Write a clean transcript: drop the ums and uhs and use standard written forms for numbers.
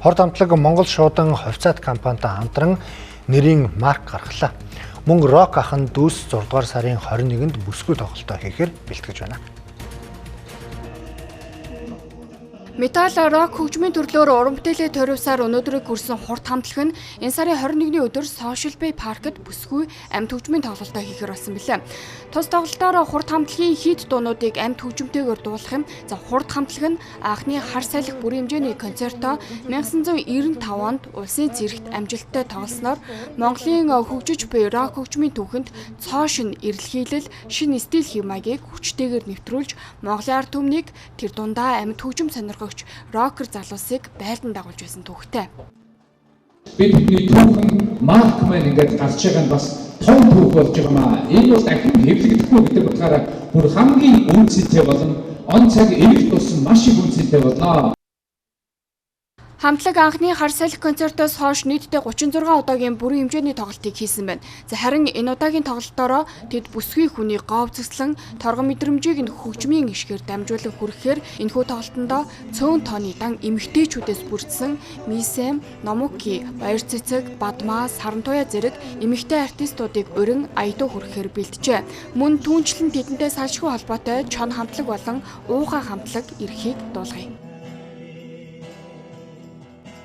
Хурд хамтлаг Монгол шуудан хувьцаат компанитай хамтран нэрийн марк гаргалаа. Мөн рок ахан дүүс 6 дугаар сарын 21-нд бүсгүй тоглолтоо хийхээр бэлтгэж байна. Метал рок хөгжмийн төрлөөр уран бүтээлээ торивсаар өнөөдрийг хүрсэн хурд хамтлаг нь энэ сарын 21-ний өдөр Social Bay Park-д бүсгүй амьд хөгжмийн тоглолтоо хийхээр болсон билээ. Тус тоглолтоор хурд хамтлагийн хит дуунуудыг амьд хөгжмөнтэйгээр дуулах юм. За хурд хамтлаг нь анхны хар салхи бүрийн хэмжээний концертоо 1995 онд улсын цэрэгт амжилттай тоглосноор Монголын хөгжиж буй рок хөгжмийн түүхэнд цоо шинэ эрэлхийлэл, шинэ стил хэв маягийг хүчтэйгээр нэвтрүүлж Монголын ард түмнийг тэр дундаа амьд хөгжим сонирхогч рокер залуусыг байлдан дагуулж байсан түүхтэй. Би бидний түүхэн марк маань ингээд гарч байгаа нь бас том түүх болж байгаа маа. Энэ бол дахин хэвлэгдэхгүй гэдэг утгаараа бүр хамгийн үнцэнтэй болно. Он цаг эрэх тусам маш их үнцэнтэй болно. Хамтлаг анхны хар салхи концертоос хойш нийтдээ 36 удаагийн бүрэн хэмжээний тоглолтыг хийсэн байна. За харин энэ удаагийн тоглолтоороо тэд бүсгүй хүний говь цэцлэн торгон мэдрэмжийг нь хөгжмийн ишгээр дамжуулан хүрэхээр энэхүү тоглолтондоо цөөн тооны дан эмэгтэйчүүдээс бүрдсэн Мисэм, Номуки, Баяр цэцэг, Бадмаа, Сарантуяа зэрэг эмэгтэй артистуудыг урин аядуу хүрэхээр бэлджээ. Мөн түүнчлэн тэдэнтэй салшгүй холбоотой чон хамтлаг болон уухай хамтлаг эрхийг дуулгая.